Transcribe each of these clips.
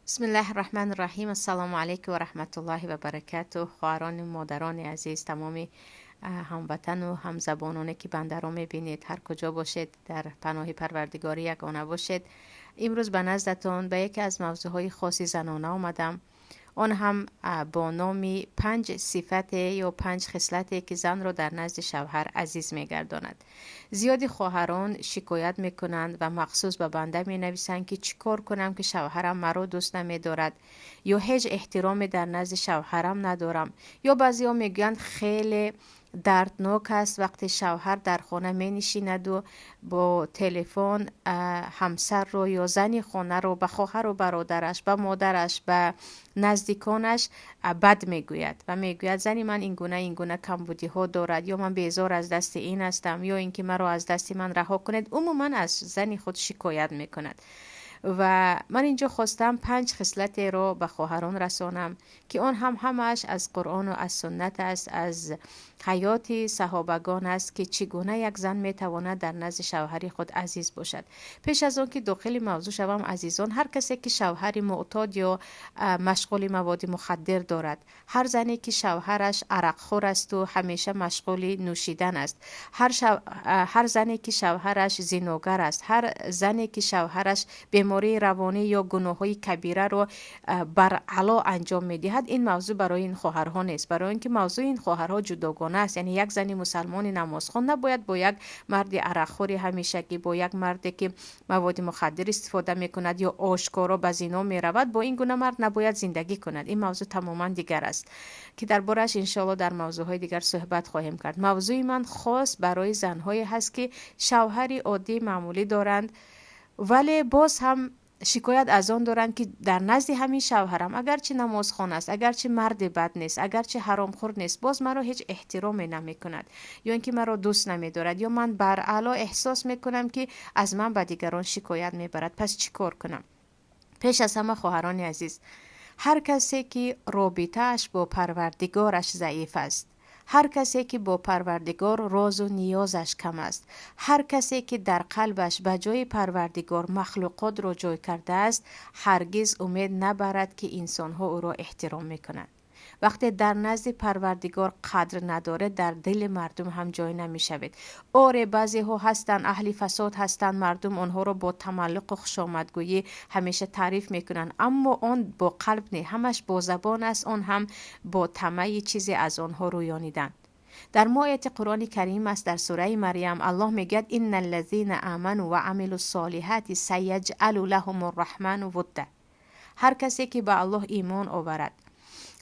Бисмиллаҳи Раҳмани Раҳим. Ассалому алайкум ва раҳматуллоҳи ва баракатуҳ. Хоҳарону модарони азиз, тамоми ҳамватану ҳамзабононе, ки бандаро мебинед, ҳар куҷо бошед, дар паноҳи Парвардигорӣ ягона бошед. Имрӯз ба наздатон ба яке аз мавзӯъҳои хоси занона омадам. Он ҳам бо номи панҷ сифате ё панҷ хислате, ки занро дар назди шавҳар азиз мегардонад. Зиёди хоҳарон шикоят мекунанд ва махсус ба банда менависанд, ки чӣ кор кунам, ки шавҳарам маро дӯст намедорад, ё ҳеҷ эҳтироме дар назди шавҳарам надорам, ё баъзеҳо мегӯянд, хеле дарднок аст, вақте шавҳар дар хона менишинаду бо телефон ҳамсарро ё зани хонаро ба хоҳару бародараш, ба модараш, ба наздиконаш бад мегӯяд ва мегӯяд, зани ман ин гуна, ин гуна камбудиҳо дорад, ё ман безор аз дасти ин ҳастам, ё ин ки маро аз дасти ман раҳо кунед. Умуман аз зани худ шикоят мекунад. Ва ман инҷо хостам панҷ хислатеро ба хоҳарон расонам, ки он ҳам ҳамааш аз Қуръону аз суннат аст, аз ҳаёти саҳобагон аст, ки чӣ гуна як зан метавонад дар назди шавҳари худ азиз бошад. Пеш аз он ки дохили мавзӯъ шавам, азизон, ҳар касе ки шавҳари муътод ё машғули маводи мухаддир дорад, ҳар зане ки шавҳараш арақхӯр асту ҳамеша машғули нӯшидан аст, ҳар зане ки шавҳараш зиногар аст, ҳар зане ки шавҳараш бемории равонӣ ё гуноҳҳои кабираро баръало анҷом медиҳад, ин мавзӯъ барои ин хоҳарҳо нест, барои он ки мавзӯи ин хоҳарҳо ҷудогона аст. Яъне як зани мусалмони намозхон набояд бо як марди арақхӯри ҳамешагӣ, бо як марде ки маводи мухаддир истифода мекунад ё ошкоро ба зино меравад, бо ин гуна мард набояд зиндагӣ кунад. Ин мавзӯъ тамоман дигар аст, ки дар борааш иншоалло дар мавзӯъҳои дигар суҳбат хоҳем кард. Мавзӯи ман хос барои занҳое ҳаст, ки шавҳари оддӣ, маъмулӣ доранд, вале боз ҳам шикоят аз он доранд, ки дар назди ҳамин шавҳарам, агарчи намозхон аст, агарчи марди бад нест, агарчи ҳаромхӯр нест, боз маро ҳеҷ эҳтироме намекунад, ё ин ки маро дӯст намедорад, ё ман баръало эҳсос мекунам, ки аз ман ба дигарон шикоят мебарад. Пас чӣ кор кунам? Пеш аз ҳама, хоҳарони азиз, ҳар касе ки робитааш бо Парвардигораш заиф аст, ҳар касе ки бо Парвардигор розу ниёзаш кам аст, ҳар касе ки дар қалбаш ба ҷои Парвардигор махлуқотро ҷой кардааст, ҳаргиз умед набарад, ки инсонҳо ӯро эҳтиром мекунанд. Вақте дар назди Парвардигор қадр надоред, дар дили мардум ҳам ҷой намешавед. Оре, баъзеҳо ҳастанд, аҳли фасод ҳастанд, мардум онҳоро бо тамаллуқу хушомадгӯӣ ҳамеша таъриф мекунанд, аммо он бо қалб не, ҳамаш бо забон аст, он ҳам бо тамаи чизе аз онҳо рӯёнидан. Дар мо ояти Қуръони Карим аст, дар сураи Марьям Аллоҳ мегӯяд: «Инна аллазина аману ва амилу солиҳати саяҷъалу лаҳуму рраҳману вудда». Ҳар касе ки ба Аллоҳ имон оварад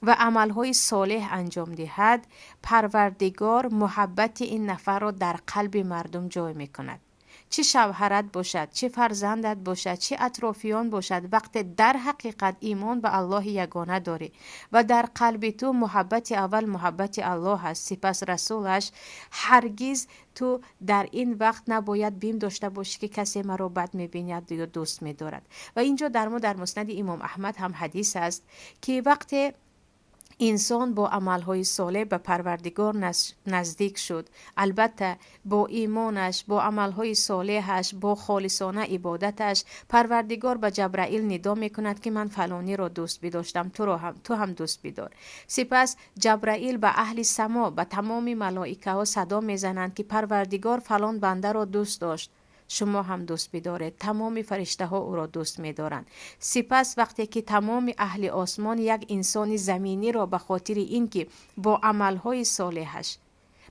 ва амалҳои солеҳ анҷом диҳад, Парвардигор муҳаббати ин нафарро дар қалби мардум ҷой мекунад. Чӣ шавҳарат бошад, чӣ фарзандат бошад, чӣ атрофиён бошад, вақте дар ҳақиқат имон ба Аллоҳи ягона дорӣ ва дар қалби ту муҳаббати аввал муҳаббати Аллоҳ аст, сипас расулаш, ҳаргиз ту дар ин вақт набояд бим дошта бошӣ, ки касе маро бад мебинад ё дӯст медорад. Ва инҷо дар мо дар Муснади Имом Аҳмад ҳам ҳадис аст, ки вақте инсон бо амалҳои солеҳ ба Парвардигор наздик шуд, албатта бо имонаш, бо амалҳои солеҳаш, бо холисона ибодаташ, Парвардигор ба Ҷабраил нидо мекунад, ки ман фалониро дӯст бидоштам, ту ҳам дӯст бидор. Сипас Ҷабраил ба аҳли само, ба тамоми малоикаҳо садо мезананд, ки Парвардигор фалон бандаро дӯст дошт, шумо ҳам дӯст бидоред. Тамоми фариштаҳо ӯро дӯст медоранд. Сипас вақте ки тамоми аҳли осмон як инсони заминиро ба хотири ин ки бо амалҳои солеҳаш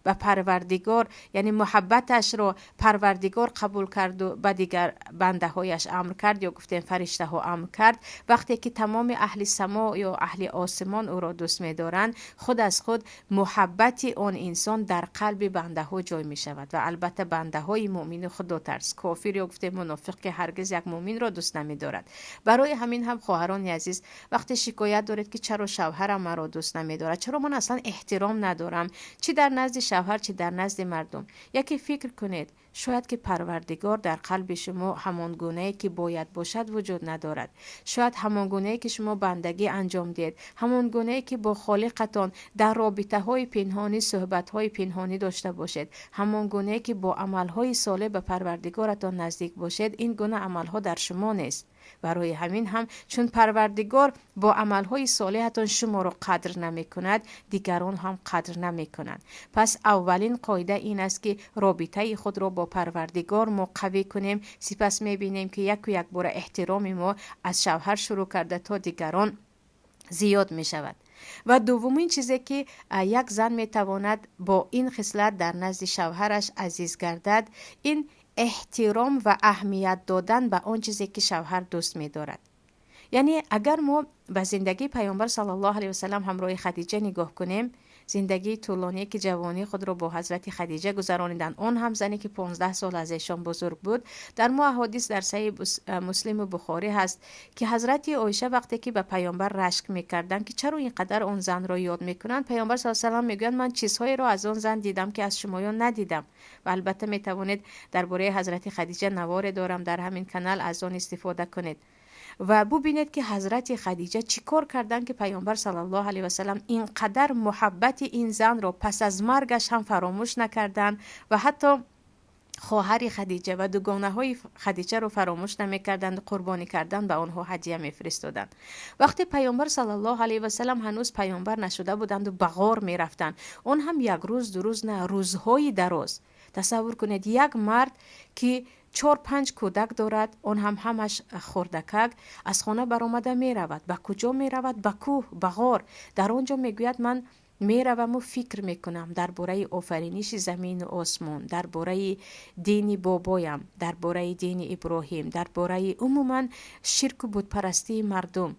ба Парвардигор, яъне муҳаббаташро Парвардигор қабул карду ба дигар бандаҳояш амр кард, ё гуфтем, фариштаҳо амр кард, вақте ки тамоми аҳли само ё аҳли осмон ӯро дӯст медоранд, худ аз худ муҳаббати он инсон дар қалби бандаҳо ҷой мешавад. Ва албатта бандаҳои муъмини худотарс. Кофир ё гуфтем мунофиқ, ки ҳаргиз як муъминро дӯст намедорад. Барои ҳамин ҳам, хоҳарони азиз, вақте шикоят доред, ки чаро шавҳарам маро дӯст намедорад, чаро ман аслан эҳтиром надорам, чӣ дар назди шавҳар, чӣ дар назди мардум, яке фикр кунед, шояд ки Парвардигор дар қалби шумо ҳамон гунае ки бояд бошад вуҷуд надорад. Шояд ҳамон гунае ки шумо бандагӣ анҷом диҳед, ҳамон гунае ки бо Холиқатон дар робитаҳои пинҳонӣ, суҳбатҳои пинҳонӣ дошта бошед, ҳамон гунае ки бо амалҳои солеҳ ба Парвардигоратон наздик бошед, ин гуна амалҳо дар шумо нест. Барои ҳамин ҳам, чун Парвардигор бо амалҳои солеҳатон шуморо қадр намекунад, дигарон ҳам қадр намекунанд. Пас аввалин қоида ин аст, ки робитаи худро бо Парвардигор мо қавӣ кунем. Сипас мебинем, ки яку якбора эҳтироми мо аз шавҳар шурӯъ карда то дигарон зиёд мешавад. Ва дуввумин чизе, ки як зан метавонад бо ин хислат дар назди шавҳараш азиз гардад, ин эҳтиром ва аҳамият додан ба он чизе, ки шавҳар дӯст медорад. Яъне агар мо ба зиндагии Паёмбар саллаллоҳу алайҳи васалам ҳамроҳи Хадиҷа нигоҳ кунем, зиндагии тӯлоние, ки ҷавонии худро бо ҳазрати Хадиҷа гузарониданд, он ҳам зане, ки 15 сол аз эшон бузург буд. Дар мо аҳодис дар Саҳеҳи Муслиму Бухорӣ ҳаст, ки ҳазрати Оиша вақте ки ба Паёмбар рашк мекарданд, ки чаро ин қадар он занро ёд мекунанд, Паёмбар саллаллоҳу алайҳи васалам мегӯянд: «Ман чизҳоеро аз он зан дидам, ки аз шумоён надидам». Ва албатта метавонед, дар бораи ҳазрати Хадиҷа наворе дорам дар ҳамин канал, аз он истифода кунед ва бубинед, ки ҳазрати Хадиҷа чӣ кор карданд, ки Паёмбар саллаллоҳу алайҳи васалам ин қадар муҳаббати ин занро пас аз маргаш ҳам фаромӯш накарданд ва ҳатто хоҳари Хадиҷа ва дугонаҳои Хадиҷаро фаромӯш намекарданд, қурбонӣ кардан ба онҳо ҳадия мефиристоданд. Вақте Паёмбар саллаллоҳу алайҳи васалам ҳанӯз паёмбар нашуда буданду ба ғор мерафтанд, он ҳам як рӯз, 2 рӯз на, рӯзҳои дароз. Тасаввур кунед, як мард, ки чор панҷ кӯдак дорад, он ҳам ҳамаш хурдакак, аз хона баромада меравад. Ба куҷо меравад? Ба кӯҳ, ба ғор. Дар он ҷо мегӯяд: «Ман мераваму фикр мекунам дар бораи офариниши замину осмон, дар бораи дини бобоям, дар бораи дини Иброҳим, дар бораи умуман ширку бутпарастии мардум».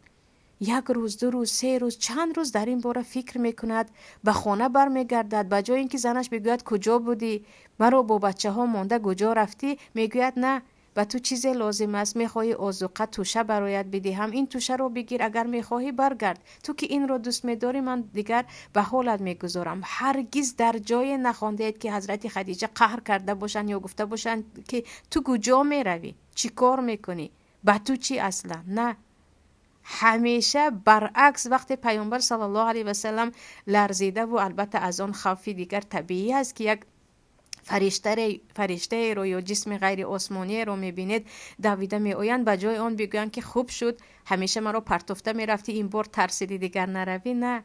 Як рӯз, 2 рӯз, 3 рӯз, чанд рӯз дар ин бора фикр мекунад. Ба хона бармегардад. Ба ҷои ин ки занаш бигӯяд: «Куҷо будӣ, маро бо бачаҳо монда куҷо рафтӣ?», мегӯяд: «На, ба ту чизе лозим аст? Мехоҳӣ озуқа, тӯша бароят бидиҳам? Ин тӯшаро бигир, агар мехоҳӣ, баргард. Ту ки инро дӯст медорӣ, ман дигар ба ҳолат мегузорам». Ҳаргиз дар ҷое нахондаед, ки ҳазрати Хадиҷа қаҳр карда бошанд ё гуфта бошанд, ки ту куҷо меравӣ, чӣ кор мекунӣ, ба ту чӣ аслан? На, ҳамеша баръакс, вақте Паёмбар саллаллоҳу алайҳи васалам ларзидаву албатта аз он хавфи дигар табиӣ аст, ки як фариштаеро ё ҷисми ғайриосмониеро мебинед, давида меоянд, ба ҷои он бигӯянд, ки хуб шуд, ҳамеша маро партофта мерафтӣ, ин бор тарсиди, дигар наравӣ, на: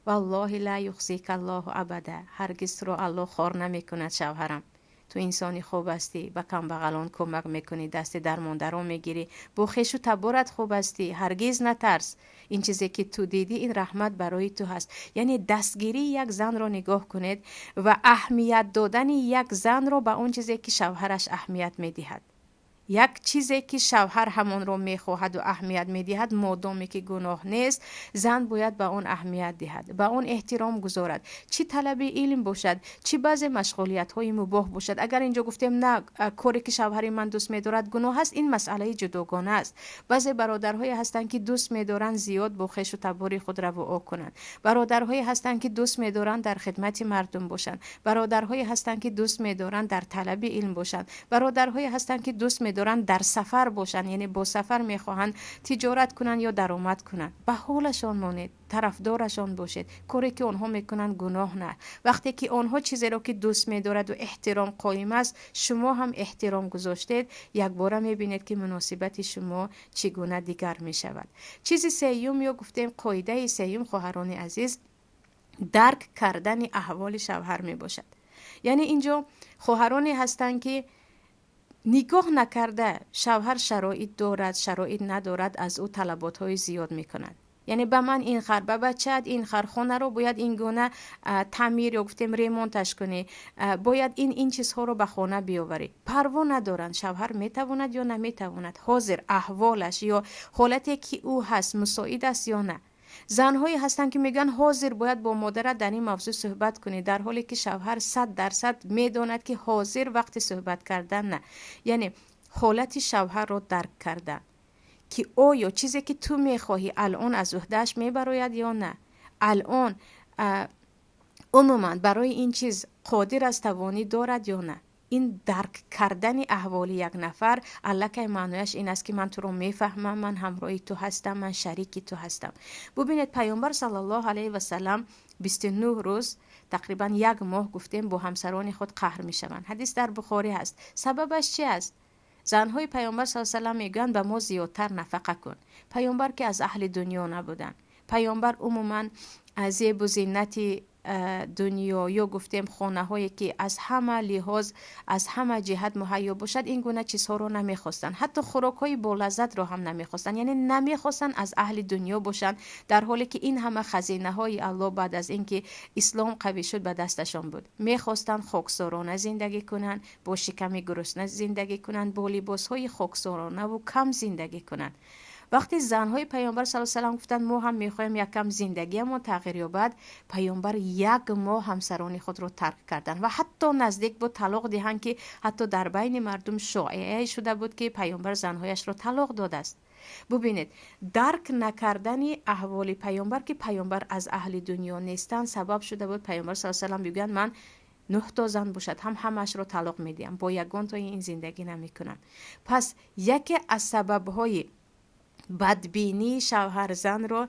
«Валлоҳи ла юхзика Аллоҳу абада», ҳаргиз туро Аллоҳ хор намекунад, шавҳарам. Ту инсони хуб ҳастӣ, ба камбағалон кӯмак мекунӣ, дасти дармондаро мегирӣ, бо хешу таборат хуб ҳастӣ, ҳаргиз натарс. Ин чизе, ки ту дидӣ, ин раҳмат барои ту ҳаст. Яъне дастгирии як занро нигоҳ кунед ва аҳамият додани як занро ба он чизе, ки шавҳараш аҳамият медиҳад. Як чизе, ки шавҳар ҳамонро мехоҳаду аҳамият медиҳад, модоме ки гуноҳ нест, зан бояд ба он аҳамият диҳад, ба он эҳтиром гузорад. Чӣ талаби илм бошад, чӣ баъзе машғулиятҳои мубоҳ бошад. Агар инҷо гуфтем, на, коре, ки шавҳари ман дӯст медорад, гуноҳ аст, ин масъалаи ҷудогона аст. Баъзе бародарҳое ҳастанд, ки дӯст медоранд зиёд бо хешу табори худ равуо кунанд, бародарҳое ҳастанд, ки дӯст медоранд дар хидмати мардум бошанд, бародарҳое ҳастанд, ки дӯст медоранд дар талаби илм бошанд, бародарҳое ҳастанд, ки дӯст медоранд дар сафар бошанд, яъне бо сафар мехоҳанд тиҷорат кунанд ё даромад кунанд. Ба ҳолашон монед, тарафдорашон бошед. Коре, ки онҳо мекунанд, гуноҳ на. Вақте ки онҳо чизеро, ки дӯст медораду эҳтиром қоим аст, шумо ҳам эҳтиром гузоштед, якбора мебинед, ки муносибати шумо чӣ гуна дигар мешавад. Чизи сеюм ё гуфтем қоидаи сеюм, хоҳарони азиз, дарк кардани аҳволи шавҳар мебошад. Яъне инҷо хоҳароне ҳастанд, ки нигоҳ накарда шавҳар шароит дорад, шароит надорад, аз ӯ талаботҳои зиёд мекунанд. Яъне ба ман ин хар, ба бачаат ин хар, хонаро бояд ин гуна таъмир ё гуфтем ремонташ кунӣ, бояд ин чизҳоро ба хона биёварӣ. Парво надоранд, шавҳар метавонад ё наметавонад, ҳозир аҳволаш ё ҳолате, ки ӯ ҳаст, мусоид аст ё на. Занҳое ҳастанд, ки мегӯянд: «Ҳозир бояд бо модарат дар ин мавзӯъ суҳбат кунӣ», дар ҳоле ки шавҳар 100% медонад, ки ҳозир вақти суҳбат кардан на. Яъне ҳолати шавҳарро дарк кардан, ки оё чизе, ки ту мехоҳӣ, алон аз уҳдааш мебарояд ё на, алон умуман барои ин чиз қодир аст, тавонӣ дорад ё на. Ин дарк кардани аҳволи як нафар аллакай маънояш ин аст, ки ман туро мефаҳмам, ман ҳамроҳи ту ҳастам, ман шарики ту ҳастам. Бубинед, Паёмбар саллаллоҳу алайҳи васалам 29 рӯз, тақрибан як моҳ гуфтем, бо ҳамсарони худ қаҳр мешаванд. Ҳадис дар Бухорӣ ҳаст. Сабабаш чи аст? Занҳои Паёмбар саллаллоҳу алайҳи васаллам мегӯянд: ба мо зиёдтар нафақа кун. Паёмбар ки аз аҳли дунё набуданд, Паёмбар умуман зебу зинати дунё ё гуфтем хонаҳое ки аз ҳама лиҳоз, аз ҳама ҷиҳат муҳайё бошад, ин гуна чизҳоро намехостанд. Ҳатто хӯрокҳои болаззатро ҳам намехостанд, яъне намехостанд аз аҳли дунё бошанд, дар ҳоле ки ин ҳама хазинаҳои Аллоҳ баъд аз ин ки ислом қавӣ шуд ба дасташон буд. Мехостанд хоксорона зиндагӣ кунанд, бо шиками гурусна зиндагӣ кунанд, бо либосҳои хоксоронаву кам зиндагӣ кунанд. Вақте занҳои Паёмбар саллаллоҳу алайҳи васаллам гуфтанд: мо ҳам мехоҳем якам зиндагиамон тағйир ёбад, Паёмбар як моҳ ҳамсарони худро тарк карданд ва ҳатто наздик буд талоқ диҳанд, ки ҳатто дар байни мардум шоеае шуда буд, ки Паёмбар занҳояшро талоқ додааст. Бубинед, дарк накардани аҳволи Паёмбар, ки Паёмбар аз аҳли дунё нестанд, сабаб шуда буд Паёмбар саллаллоҳу алайҳи васаллам бигӯянд: ман нӯҳто зан бошад ҳам, ҳамаашро талоқ медиҳам, бо ягонтои ин зиндагӣ намекунам. Пас яке аз сабабҳои бадбинии шавҳар занро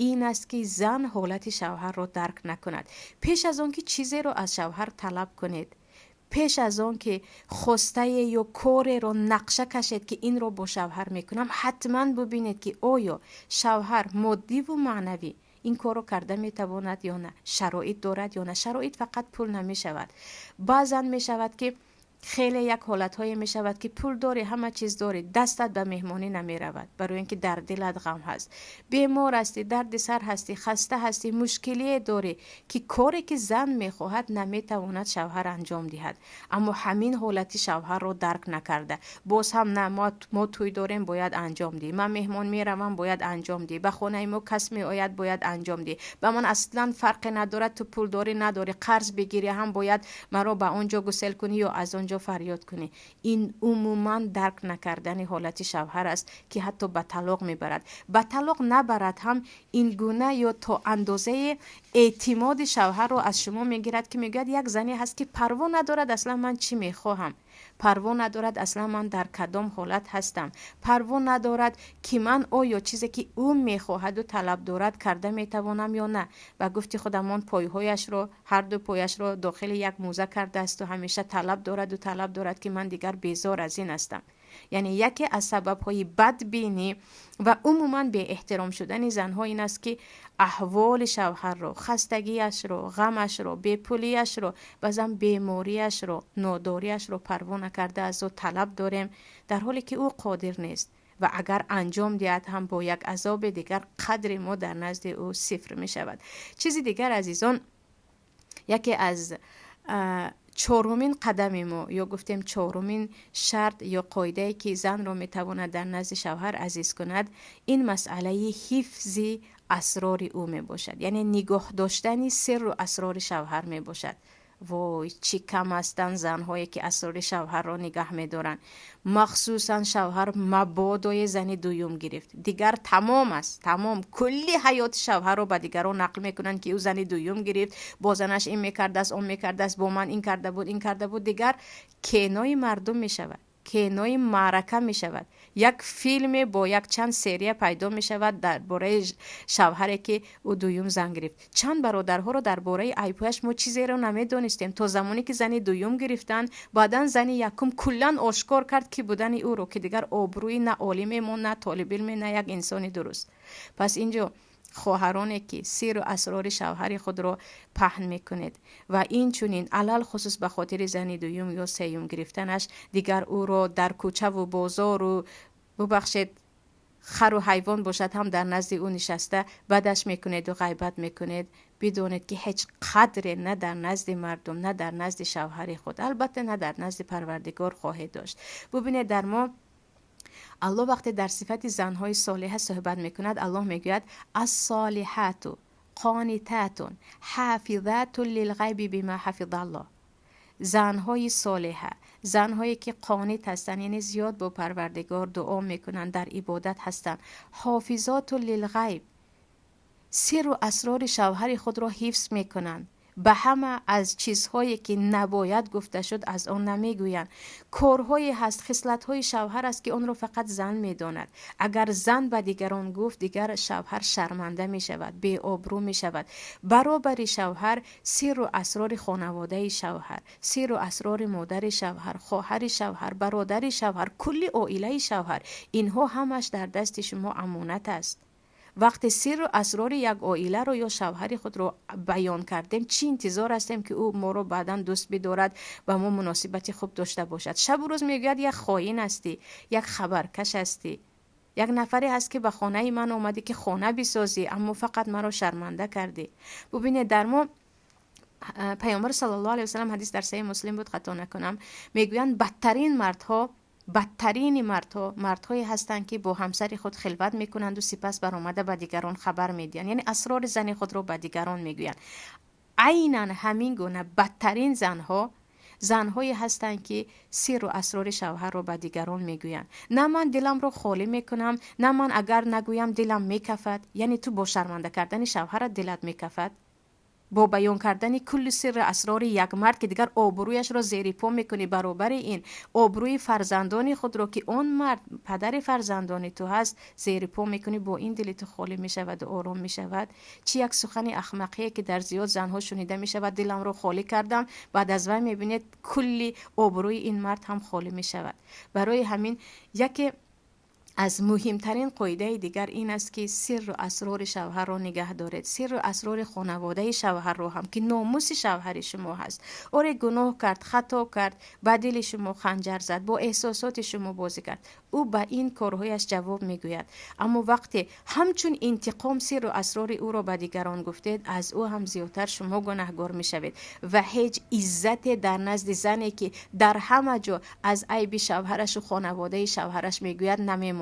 ин аст, ки зан ҳолати шавҳарро дарк накунад. Пеш аз он ки чизеро аз шавҳар талаб кунед, пеш аз он ки хостае ё кореро нақша кашед, ки инро бо шавҳар мекунам, ҳатман бубинед, ки оё шавҳар моддиву маънавӣ ин корро карда метавонад ё на, шароит дорад ё на. Шароит фақат пул намешавад. Баъзан мешавад, ки хеле як ҳолатҳое мешавад, ки пул дорӣ, ҳама чиз дорӣ, дастат ба меҳмонӣ намеравад, барои ин ки дар дилат ғам ҳаст, бемор ҳастӣ, дарди сар ҳастӣ, хаста ҳастӣ, мушкилие дорӣ, ки коре ки зан мехоҳад, наметавонад шавҳар анҷом диҳад. Аммо ҳамин ҳолати шавҳарро дарк накарда, боз ҳам: на, мо тӯй дорем, бояд анҷом диҳӣ, ман меҳмон меравам, бояд анҷом диҳӣ, ба хонаи мо кас меояд, бояд анҷом диҳӣ, ба ман аслан фарқе надорад, ту пул дорӣ, надорӣ, қарз бигирӣ ҳам бояд маро ба он ҷо гусел кунӣ ё аз он ҷо фарёд кунӣ. Ин умуман дарк накардани ҳолати шавҳар аст, ки ҳатто ба талоқ мебарад. Ба талоқ набарад ҳам, ин гуна ё то андозаи эътимоди шавҳарро аз шумо мегирад, ки мегӯяд: як зане ҳаст, ки парво надорад аслан ман чӣ мехоҳам, парво надорад аслан ман дар кадом ҳолат ҳастам, парво надорад, ки ман оё чизе ки ӯ мехоҳаду талаб дорад карда метавонам ё на. Ба гуфти худамон, пойҳояшро, ҳарду пояшро дохили як мӯза кардаасту ҳамеша талаб дораду талаб дорад, ки ман дигар безор аз ин ҳастам. Яъне яке аз сабабҳои бадбинӣ ва умуман беэҳтиром шудани занҳо ин аст, ки аҳволи шавҳарро, хастагиашро, ғамашро, бепулиашро, баъзан бемориашро, нодориашро парво накарда аз ӯ талаб дорем, дар ҳоле ки ӯ қодир нест ва агар анҷом диҳад ҳам, бо як азоби дигар қадри мо дар назди ӯ сифр мешавад. Чизи дигар, азизон, яке аз чорумин қадами мо ё гуфтем чорумин шарт ё қоидае, ки занро метавонад дар назди шавҳар азиз кунад, ин масъалаи ҳифзи асрори ӯ мебошад, яъне нигоҳ доштани сирру асрори шавҳар мебошад. Вой, чӣ кам ҳастанд занҳое, ки асрори шавҳарро нигаҳ медоранд. Махсусан шавҳар мабодое зани дуюм гирифт, дигар тамом аст, тамом. Кулли ҳаёти шавҳарро ба дигарон нақл мекунанд, ки ӯ зани дуюм гирифт, бо занаш ин мекардааст, он мекардааст, бо ман ин карда буд, ин карда буд. Дигар кенои мардум мешавад, кенои маърака мешавад. Як филме бо якчанд серия пайдо мешавад дар бораи шавҳаре, ки ӯ дуюм зан гирифт. Чанд бародарҳоро дар бораи айбҳояш мо чизеро намедонистем то замоне ки зани дуюм гирифтанд. Баъдан зани якум куллан ошкор кард, ки будани ӯро, ки дигар обрӯи на олиме монд, на толибилме, на як инсони дуруст. Пас инҷо хоҳароне, ки сиру асрори шавҳари худро паҳн мекунед ва инчунин алалхусус ба хотири зани дуюм ё сеюм гирифтанаш дигар ӯро дар кӯчаву бозору, бубахшед, хару ҳайвон бошад ҳам, дар назди ӯ нишаста бадаш мекунеду ғайбат мекунед, бидонед, ки ҳеҷ қадре на дар назди мардум, на дар назди шавҳари худ, албатта, на дар назди Парвардигор хоҳед дошт. Бубинед, дар мо Аллоҳ вақте дар сифати занҳои солиҳа суҳбат мекунад, Аллоҳ мегӯяд: الصالحات قانتات حافظات للغيب بما حفظ الله. Занҳои солиҳа, занҳое ки қонит ҳастанд, яъне зиёд бо Парвардигор дуо мекунанд, дар ибодат ҳастанд, حافظات للغيب, сирру асрори шавҳари худро ҳифз мекунанд. Ба ҳама аз чизҳое, ки набояд гуфта шуд, аз он намегӯянд. Корҳое ҳаст, хислатҳои шавҳар аст, ки онро фақат зан медонад. Агар зан ба дигарон гуфт, дигар шавҳар шарманда мешавад, беобрӯ мешавад. Баробари шавҳар сирру асрори хонаводаи шавҳар, сирру асрори модари шавҳар, хоҳари шавҳар, бародари шавҳар, кулли оилаи шавҳар, инҳо ҳамаш дар дасти шумо амонат аст. Вақте сирру асрори як оиларо ё шавҳари худро баён кардем, чӣ интизор ҳастем, ки ӯ моро баъдан дӯст бидорад ва мо муносибати хуб дошта бошад? Шабу рӯз мегӯяд: як хоин ҳастӣ, як хабаркаш ҳастӣ, як нафаре ҳаст, ки ба хонаи ман омадӣ, ки хона бисозӣ, аммо фақат маро шарманда кардӣ. Бубинед, дар мо Паёмбар саллаллоҳу алайҳи васаллам, ҳадис дар Саҳеҳи Муслим буд, хато накунам, мегӯянд: бадтарин мардҳо, бадтарини мардҳо мардҳое ҳастанд, ки бо ҳамсари худ хилват мекунанду сипас баромада ба дигарон хабар медиҳанд, яъне асрори зани худро ба дигарон мегӯянд. Айнан ҳамин гуна бадтарин занҳо занҳое ҳастанд, ки сирру асрори шавҳарро ба дигарон мегӯянд. На ман диламро холӣ мекунам, на ман агар нагӯям, дилам мекафад. Яъне ту бо шарманда кардани шавҳарат дилат мекафад? Бо баён кардани кулли сирри асрори як мард, ки дигар обрӯяшро зери по мекунӣ, баробари ин обрӯи фарзандони худро, ки он мард падари фарзандони ту ҳаст, зери по мекунӣ, бо ин дили ту холӣ мешаваду ором мешавад? Чӣ як сухани ахмақие, ки дар зиёд занҳо шунида мешавад: диламро холӣ кардам. Баъд аз вай мебинед, кулли обрӯи ин мард ҳам холӣ мешавад. Барои ҳамин яке аз муҳимтарин қоидаи дигар ин аст, ки сирру асрори шавҳарро нигаҳ доред, сирру асрори хонаводаи шавҳарро ҳам, ки номуси шавҳари шумо ҳаст. Оре, гуноҳ кард, хато кард, ба дили шумо ханҷар зад, бо эҳсосоти шумо бозӣ кард, ӯ ба ин корҳояш ҷавоб мегӯяд. Аммо вақте ҳамчун интиқом сирру асрори ӯро ба дигарон гуфтед, аз ӯ ҳам зиёдтар шумо гунаҳгор мешавед ва ҳеҷ иззате дар назди зане, ки дар ҳама ҷо аз айби шавҳарашу хонаводаи шавҳараш мегӯяд, намемонад.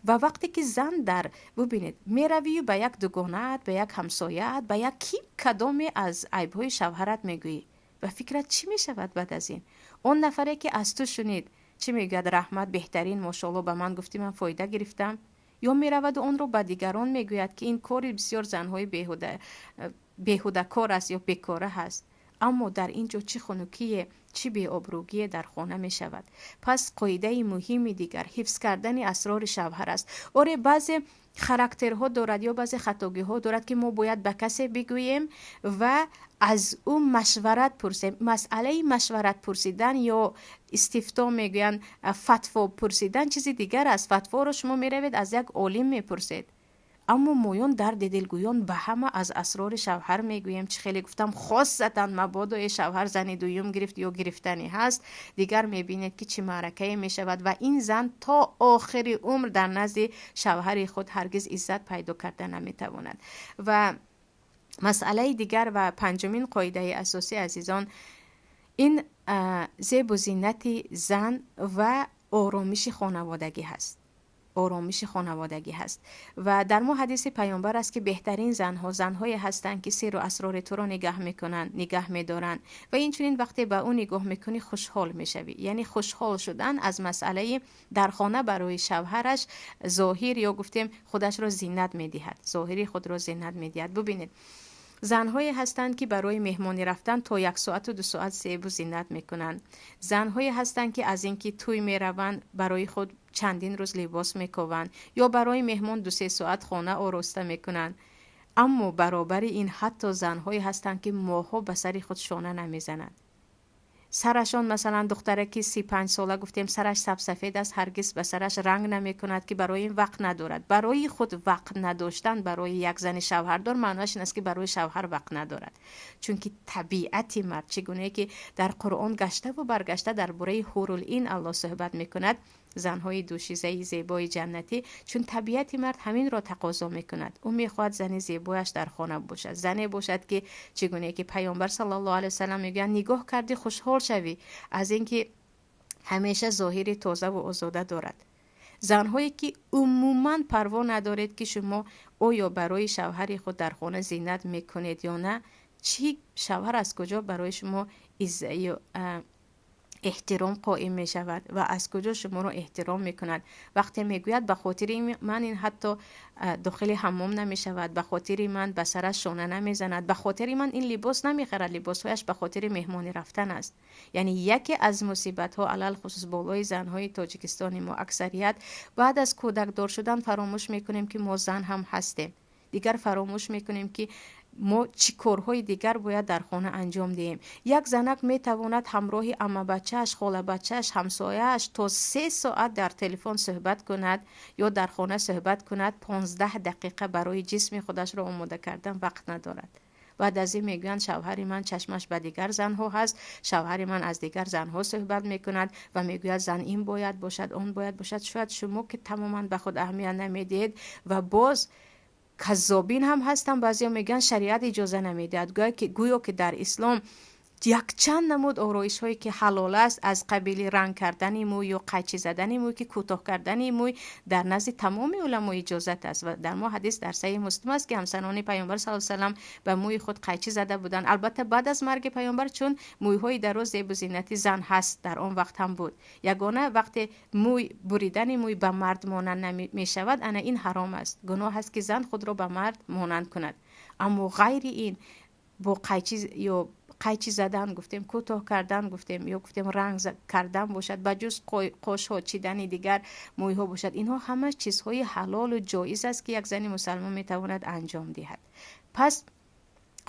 Ва вақте ки зан дар, бубинед, меравию ба як дугонаат, ба як ҳамсояат, ба як ки кадоме аз айбҳои шавҳарат мегӯӣ, ба фикрат чӣ мешавад баъд аз ин? Он нафаре, ки аз ту шунид, чӣ мегӯяд? Раҳмат, беҳтарин, мошоалло, ба ман гуфтӣ, ман фоида гирифтам. Ё мераваду онро ба дигарон мегӯяд, ки ин кори бисёр занҳои беҳудакор аст ё бекора ҳаст. Аммо дар ин ҷо чӣ хунукие, чӣ беобрӯгие дар хона мешавад. Пас қоидаи муҳими дигар ҳифз кардани асрори шавҳар аст. Оре, баъзе характерҳо дорад ё баъзе хатогиҳо дорад, ки мо бояд ба касе бигӯем ва аз ӯ машварат пурсем. Масъалаи машварат пурсидан ё истифто мегӯянд, фатво пурсидан чизи дигар аст. Фатворо шумо меравед, аз як олим мепурсед. Аммо моён дарди дилгӯён ба ҳама аз асрори шавҳар мегӯем. Чӣ хеле гуфтам, хосатан мабодое шавҳар зани дуюм гирифт ё гирифтанӣ ҳаст, дигар мебинед, ки чӣ маъракае мешавад ва ин зан то охири умр дар назди шавҳари худ ҳаргиз иззат пайдо карда наметавонад. Ва масъалаи дигар ва панҷумин қоидаи асосӣ, азизон, ин зебу зинати зан ва оромиши хонаводагӣ ҳаст, оромиши хонаводагӣ ҳаст. Ва дар мо ҳадиси Паёмбар аст, ки беҳтарин занҳо занҳое ҳастанд, ки сирру асрори туро нигаҳ мекунанд, нигаҳ медоранд ва инчунин вақте ба ӯ нигоҳ мекунӣ, хушҳол мешавӣ. Яъне хушҳол шудан аз масъалаи дар хона барои шавҳараш зоҳир ё гуфтем худашро зинат медиҳад, зоҳири худро зинат медиҳад. Бубинед, занҳое ҳастанд, ки барои меҳмонӣ рафтан то як соату 2 соат зебу зинат мекунанд. Занҳое ҳастанд, ки аз ин ки тӯй мераванд, барои худ чандин рӯз либос мекованд ё барои меҳмон 2-3 соат хона ороста мекунанд. Аммо баробари ин ҳатто занҳое ҳастанд, ки моҳҳо ба сари худ шона намезананд. Сарашон, масалан, духтараки 35 сола гуфтем, сараш сабсафед аст, ҳаргиз ба сараш ранг намекунад, ки барои ин вақт надорад. Барои худ вақт надоштан барои як зани шавҳардор маънояш ин аст, ки барои шавҳар вақт надорад. Чунки табиати мард, чӣ гунае ки дар Қуръон гаштаву баргашта дар бораи ҳурул-ин Аллоҳ суҳбат мекунад, занҳои дӯшизаи зебои ҷаннатӣ, чун табиати мард ҳаминро тақозо мекунад. Ӯ мехоҳад зани зебояш дар хона бошад, зане бошад, ки чӣ гунае ки Паёмбар саллаллоҳу алайҳи васалам мегӯянд, нигоҳ кардӣ, хушҳол шавӣ аз ин ки ҳамеша зоҳири тозаву озода дорад. Занҳое ки умуман парво надоред, ки шумо оё барои шавҳари худ дар хона зинат мекунед ё на, чӣ шавҳар аз куҷо барои шумо Эҳтиром қоим мешавад. Ва аз куҷо шуморо эҳтиром мекунад? Вақте мегӯяд, ба хотири ман ин ҳатто дохили ҳаммом намешавад, ба хотири ман ба сараш шона намезанад, ба хотири ман ин либос намехарад, либосҳояш ба хотири меҳмонӣ рафтан аст. Яъне яке аз мусибатҳо, алалхусус болои занҳои Тоҷикистони мо, аксарият баъд аз кӯдакдор шудан фаромӯш мекунем, ки мо зан ҳам ҳастем. Дигар фаромӯш мекунем, ки мо чӣ корҳои дигар бояд дар хона анҷом диҳем. Як занак метавонад ҳамроҳи аммабачааш, холабачааш, ҳамсояаш то 3 соат дар телефон суҳбат кунад ё дар хона суҳбат кунад, 15 дақиқа барои ҷисми худашро омода кардан вақт надорад. Баъд аз ин мегӯянд, шавҳари ман чашмаш ба дигар занҳо ҳаст, шавҳари ман аз дигар занҳо суҳбат мекунад ва мегӯяд, зан ин бояд бошад, он бояд бошад. Шояд шумо, ки тамоман ба худ аҳамият намедиҳед. Ва боз каззобин ҳам ҳастанд баъзеҳо, мегӯянд, шариат иҷоза намедиҳад. Гӯё ки дар ислом якчанд намуд ороишҳое ки ҳалол аст, аз қабили ранг кардани мӯй ё қайчи задани мӯй, ки кӯтоҳ кардани мӯй дар назди тамоми уламо иҷозат аст. Ва дар мо ҳадис дар Саҳиҳи Муслим аст, ки ҳамсарони Паёмбар с салам ба мӯи худ қайчи зада буданд. Албатта, баъд аз марги Паёмбар, чун мӯйҳои дароз зебу зинати зан ҳаст, дар он вақт ҳам буд. Ягона вақте мӯй буридани мӯй ба мард монанд мешавад, ана ин ҳаром аст, гуноҳ аст, ки зан худро ба мард монанд кунад. Аммо ғайри ин, бо қайчи ё қайчи задан гуфтем, кӯтоҳ кардан гуфтем ё гуфтем ранг кардан бошад, ба ҷуз қошҳо чидани дигар мӯйҳо бошад, инҳо ҳама чизҳои ҳалолу ҷоиз аст, ки як зани мусалмон метавонад анҷом диҳад. Пас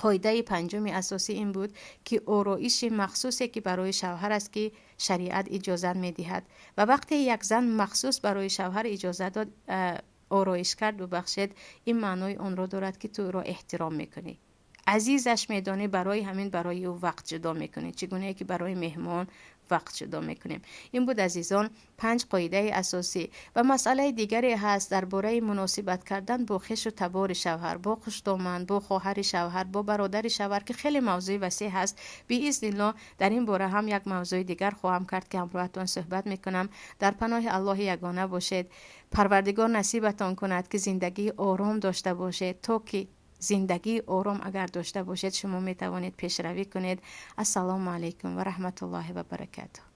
қоидаи панҷуми асосӣ ин буд, ки ороиши махсусе, ки барои шавҳар аст, ки шариат иҷозат медиҳад. Ва вақте як зан махсус барои шавҳар иҷозат дод, ороиш кард, бубахшед, ин маънои онро дорад, ки ту ӯро эҳтиром мекунӣ, азизаш медонӣ, барои ҳамин барои ӯ вақт ҷудо мекунӣ, чӣ гунае ки барои меҳмон вақт ҷудо мекунем. Ин буд, азизон, панҷ қоидаи асосӣ. Ва масъалаи дигаре ҳаст дар бораи муносибат кардан бо хешу табори шавҳар, бо хуштоман, бо хоҳари шавҳар, бо бародари шавҳар, ки хеле мавзӯи васеъ ҳаст. Биизниллоҳ, дар ин бора ҳам як мавзӯи дигар хоҳам кард, ки ҳамроҳатон суҳбат мекунам. Дар паноҳи Аллоҳи ягона бошед. Парвардигор насибатон кунад, ки зиндагии ором дошта бошед, то ки зиндагии ором агар дошта бошед, шумо метавонед пешравӣ кунед. Ассалому алайкум ва раҳматуллоҳи ва баракатуҳ.